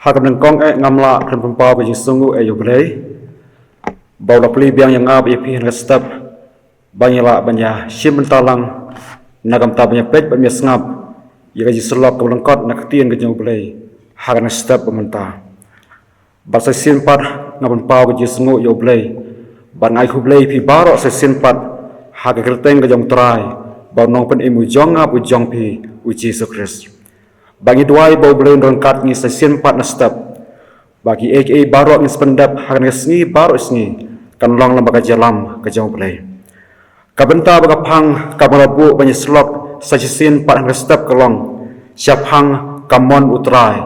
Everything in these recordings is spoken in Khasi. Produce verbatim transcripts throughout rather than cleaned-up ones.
Ha ka nyngkong eh ngam lah kren pynpaw ka jingsngewnguh eh ïa U Blei ba u la plie biang ïa nga bad ïa phi ha kane ka step ba ngin lah ban ïa shim bynta lang na ka bynta ban ïa peit bad ïa sngap ïa ka jingsyllok kaba lyngkot na ka ktien ka jong U Blei ha kane ka step ba mynta. Bad sa shisien pat nga pynpaw ka jingsngewnguh ïa U Blei bad nga ai khublei ïa phi baroh sa shisien pat ha ka kyrteng ka jong U Trai bad U Nongpynim u jong nga bad u jong phi, U Jisu Khrist. Ba ngi duwai ba U Blei un ryngkat ïa ngi sa shisien pat na step, ba kiei kiei baroh ngin sa pyndep ha kane ka sngi baroh sngi kan long lem bad ka jingïalam ka jong U Blei. Ka bynta ba ka phang kaba nga la buh ban ïa syllok sa shisien pat ha kane ka step ka long, Shaphang ka mon U Trai.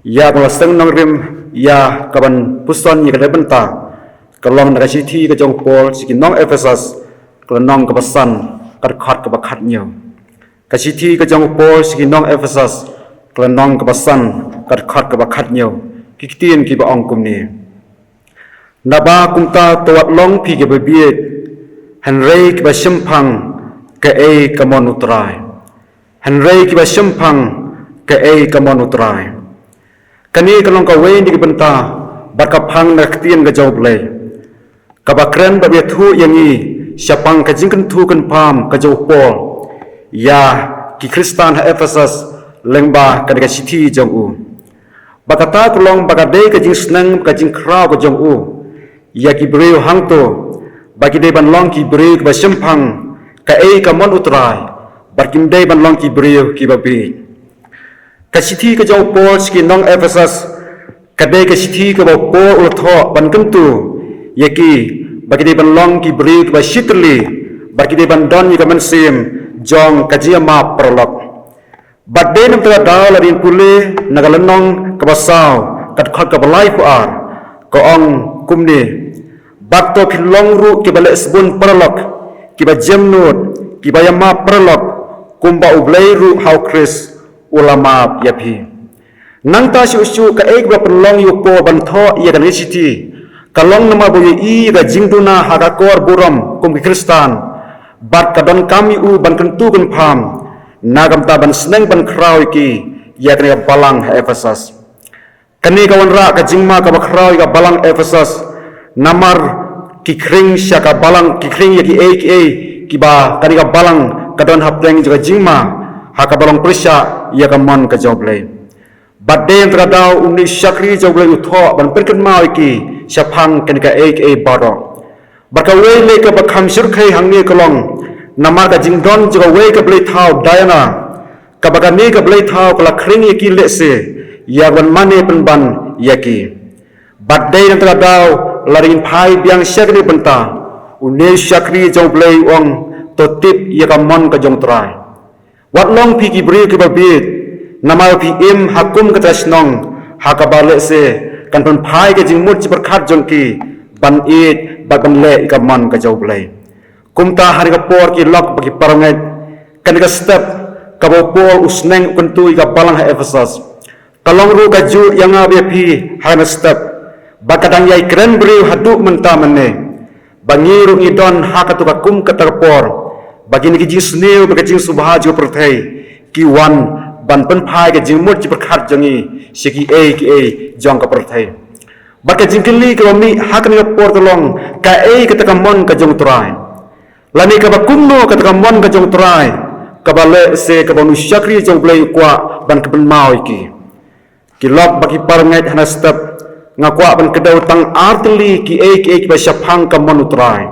Ïa kaba la seng nongrim ïa kaban puson ïa kane ka bynta ka long na ka shithi ka jong u Paul sha ki nong Ephesus, ka lynnong kaba san, ka dkhot kaba khathynñiew. Ka shithi ka jong u Paul sha ki nong Ephesus, ka lynnong kaba san, ka dkhot kaba khathynñiew. Ki ktien kiba ong kumne: Naba kumta to wat long phi kiba bieit, hynrei kiba shemphang kaei ka mon U Trai. Hynrei kiba shemphang kaei ka mon U Trai. Kane ka long kawei na ki bynta bad ka phang na ka ktien ka jong U Blei kaba kren bad ïathuh ïa ngi shaphang ka jingkyntu kynpham ka jong u Paul ïa ki Khristan ha Ephesus lyngba kane ka shithi jong u. Ba kata ka long ba ka dei ka jingsneng, ka jingkhraw ka jong u ïa ki briew hangto, ba ki dei ban long ki briew kiba shemphang kaei ka mon U Trai, bad kim dei ban long ki briew kiba bieit. Ka shithi ka jong u Paul sha ki nong Ephesus ka dei ka shithi kaba u Paul u la thoh ban kyntu ïa ki ba ki dei ban long ki briew kiba shitylli, bad ki dei ban don ïa ka mynsiem jong ka jingïamap paralok. Bad dei na kata ka daw lada ngin pule na ka lynnong kaba saw, ka dkhot kaba laiphew ar, ka ong kumne: Bad to phi long ruh kiba leh sbun paralok, kiba jemnud, kiba ïamap paralok, kumba U Blei ruh ha u Khrist u la map ïa phi. Nangta shuh shuh kaei kaba pynlong ïa u Paul ban thoh ïa kane ka shithi ka long namar ba u ïohi ïa ka jingduna ha ka akor burom kum ki Khristan, bad ka donkam ïa u ban kyntu kynpham na ka bynta ban sneng ban khraw ïa ki, ïa kane ka balang ha Ephesus. Kane ka wanrah ka jingma kaba khraw ïa ka balang Ephesus, namar ki khring sha ka balang, ki khring ïa kiei kiei kiba kane ka balang ka don hapdeng jong ka jingma ha kaba long pyrshah ïa ka mon ka jong U Blei. Bad dei na kata ka daw une u shakri jong U Blei u thoh ban pynkynmaw ïa ki shaphang kane kaei kaei baroh. Bad kawei lei kaba kham shyrkhei hangne ka long namar ka jingdon jong kawei ka blei thaw Diana, kaba kane ka blei thaw ka la khring ïa ki lehse ïa ka ban mane pynban ïa ki. Bad dei na kata ka daw lada ngin phai biang sha kane ka bynta, une u shakri jong U Blei u ong, to tip ïa ka mon ka jong U Trai. Wat long phi ki briew kiba bieit, namar phi im ha kum kata ka shnong ha kaba lehse kan pynphai ka jingmut jingpyrkhat jong ki ban ïeit bad ban leh ïa ka mon ka jong U Blei. Kumta ha kane ka por ki lok bad ki parangeit, kane ka step kaba u Paul u sneng u kyntu ïa ka balang ha Ephesus ka long ruh kajuh ïa nga bad ïa phi ha kane ka step, ba ka dang ïai kren briew haduh mynta mynne. Ba ngi ruh ngi don ha kato ka kum kata ka por ba kine ki jingsniew bad ka jingsngewbha jong ka pyrthei ki wan ban pynphai ka jingmut jingpyrkhat jong ngi sha kiei kiei jong ka pyrthei. Bad ka jingkylli kaba mih ha kane ka por ka long, kaei kata ka mon ka jong U Trai? Lane kaba kumno kata ka mon ka jong U Trai kaba lehse kaba une u shakri jong U Blei u kwah ban kynmaw ïa ki? Ki lok bad ki parangeit, ha kane ka step nga kwah ban kdew tang ar tylli kiei kiei kiba shaphang ka mon U Trai.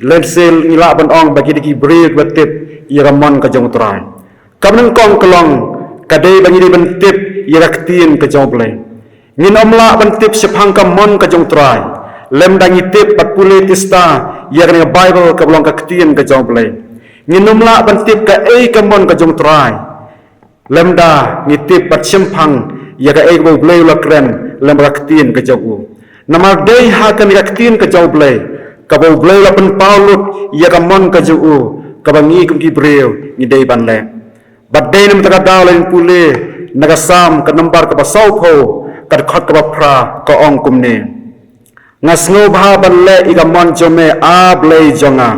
Lehse ngi lah ban ong ba ki dei ki briew kiba tip ïa ka mon ka jong U Trai. Kaba nyngkong ka long, ka dei ba ngi dei ban tip ïa ka ktien ka jong U Blei. Ngin ym lah ban tip shaphang ka mon ka jong U Trai lymda ngi tip bad pule tista ïa kane ka Baibl kaba long ka ktien ka jong U Blei. Ngin ym lah ban tip kaei ka mon ka jong U Trai lymda ngi tip bad shemphang ïa kaei kaba U Blei u la kren lem bad ka ktien ka jong u. Namar dei ha kane ka ktien ka jong U Blei kaba U Blei u la pynpaw lut ïa ka mon ka jong u, kaba ngi kum ki briew ngi dei ban leh. Bad dei na kata ka daw lada ngin pule na ka Salm ka nombar kaba sawphew, ka dkhot kaba phra, ka ong kumne: Nga sngewbha ban leh ïa ka mon jong me, A Blei jong nga,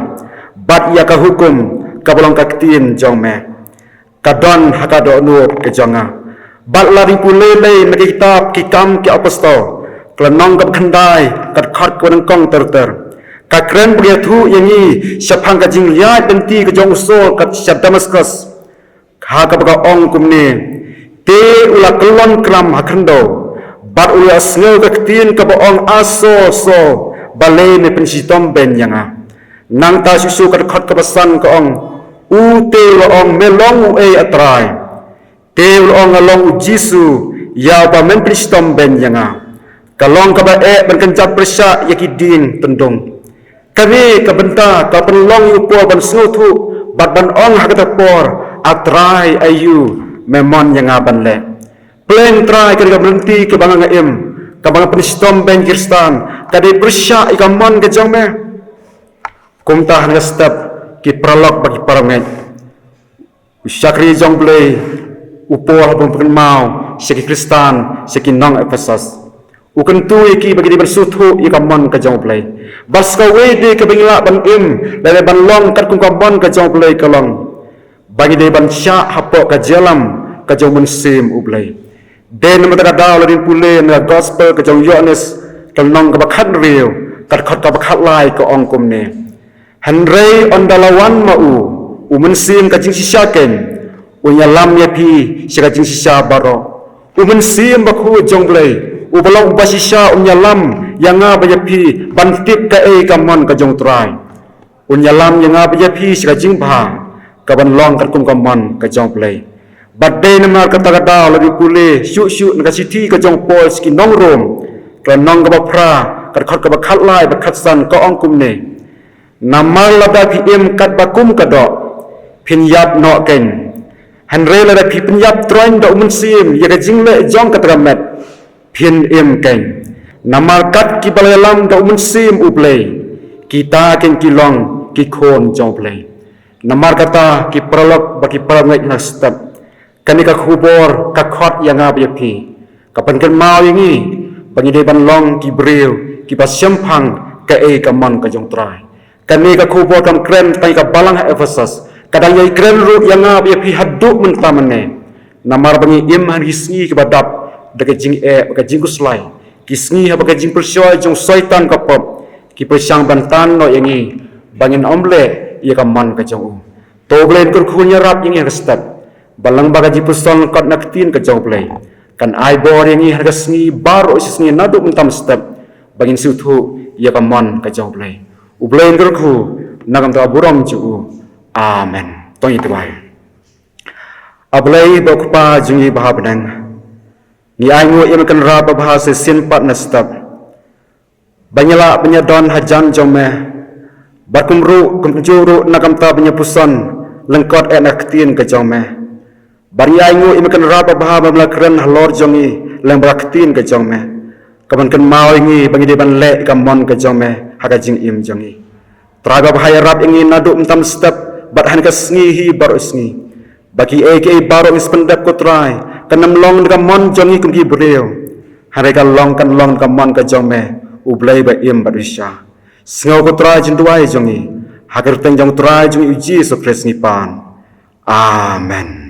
bad ïa ka hukum kaba long ka ktien jong me ka don ha ka dohnud ka jong nga. Bad lada ngi pule lei na ka kitab Ki Kam ki Apostol, ka lynnong kaba khyndai, ka dkhot kaba nyngkong ter ter, ka kren bad ka ïathuh ïa ngi shaphang ka jingleit lynti ka jong u Saul kat sha Damaskus. Ha kaba ka ong kumne: Te u la kyllon klam ha khyndew, bad u la sngew ka ktien kaba ong, A Saul, Saul, balei me pynshitom beiñ ïa nga? Nangta shuh shuh ka dkhot kaba san ka ong: U te u la ong, Me long uei, A Trai? Te u la ong, Nga long u Jisu, ïa uba men pynshitom beiñ ïa nga. Ka long kaba eh ban kynjat pyrshah ïa ki dieng tyndung. Kane ka bynta ka pynlong ïa u Paul ban sngewthuh bad ban ong ha kata ka por, A Trai, aïu me mon ïa nga ban leh? Pleng Trai, kane ka lynti kaba nga im, kaba nga pynshitom beiñ Khristan, ka dei pyrshah ïa ka mon ka jong me. Kumta ha kane ka step, ki paralok bad ki parabangeit, u shakri jong U Blei u Paul haba pynkyndit sha ki Khristan, sha ki nong Ephesus, u kyntu ïa ki ba ki dei ban sngewthuh ïa ka mon ka jong U Blei. Bad sa kawei de kaba ngi lah ban im lane ban long katkum ka mon ka jong U Blei ka long ba ngi dei ban shah hapoh ka jingïalam ka jong U Mynsiem U Blei. Dei namar kata ka daw lada ngi pule na ka Gospel ka jong u Ïoannis, ka lynnong kaba khathynriew, ka dkhot kaba khatlai ka ong kumne: Hynrei ynda la wan ma u, u Mynsiem ka jingshisha keiñ, un ïalam ïa phi sha ka jingshisha baroh. U Mynsiem Bakhuid jong U Blei, uba long uba shisha, un ïalam ïa nga bad ïa phi ban tip kaei ka mon ka jong U Trai. Un ïalam ïa nga bad ïa phi sha ka jingbha kaban long katkum ka mon ka jong U Blei. Bad dei namar kata ka daw lada ngi pule shuh shuh na ka shithi ka jong u Paul sha ki nong Rom, ka lynnong kaba phra, ka dkhot kaba khatlai bad khatsan, ka ong kumne: Namar lada phi im katba kum ka doh, phin ïap noh keiñ. Hynrei lada phi pynïap troiñ da U Mynsiem ïa ka jingleh jong kata ka met, phin im keiñ. Namar kat kiba la ïalam da U Mynsiem U Blei, kita keiñ ki long ki khun jong U Blei. Namar kata ki paralok bad ki parabangeit, ha kane ka step, kane ka khubor ka khot ïa nga bad ïa phi, ka pynkynmaw ïa ngi ba ngi dei ban long ki briew kiba shemphang kaei ka mon ka jong U Trai. Kane ka khubor kam kren tang ïa ka balang ha Ephesus, ka dang ïai kren ruh ïa nga bad ïa phi haduh mynta mynne. Namar ba ngi im ha ki sngi kiba dap da ka jingeh bad ka jingkhuslai, ki sngi haba ka jingpyrshoi jong u Soitan ka pop ki pyrshang ban tan noh ïa ngi ba ngin ym leh ïa ka mon ka jong u. To U Blei un kyrkhu, ïarap ïa ngi ha ka step, ba lyngba ka jingpynsol lyngkot na ka ktien ka jong U Blei, kan ai bor ïa ngi ha ka sngi baroh shi sngi naduh mynta mynstep, ba ngin sngewthuh ïa ka mon ka jong U Blei. U Blei un kyrkhu na ka bynta ka burom jong u. Amen. To ngin duwai. A Blei bad Kpa jong ngi ba ha bneng, ngi ainguh ïa me Kynrad babha sa shisien pat na step, ba ngi lah ban ïadon hajan jong me, bad kumjuh ruh na ka bynta ban ïa puson lyngkot eh na ka ktien ka jong me. Bad ngi ainguh ïa me Kynrad babha ba me la kren halor jong ngi lyngba ka ktien ka jong me, kaban kynmaw ïa ngi ba ngi dei ban leh ïa ka mon ka jong me ha ka jingim jong ngi. Trai babha, ïarap ïa ngi naduh mynta mynstep bad ha kane ka sngi hi baroh sngi, ba kiei kiei baroh ngi sa pyndep, ko Trai, kan ym long da ka mon jong ngi kum ki briew, hynrei ka long, kan long da ka mon ka jong me, U Blei ba im bad ba shisha. Sngew, ko Trai, jingduwai jong ngi, ha ka kyrteng jong U Trai jong ngi U Jisu Khrist ngi pan. Amen.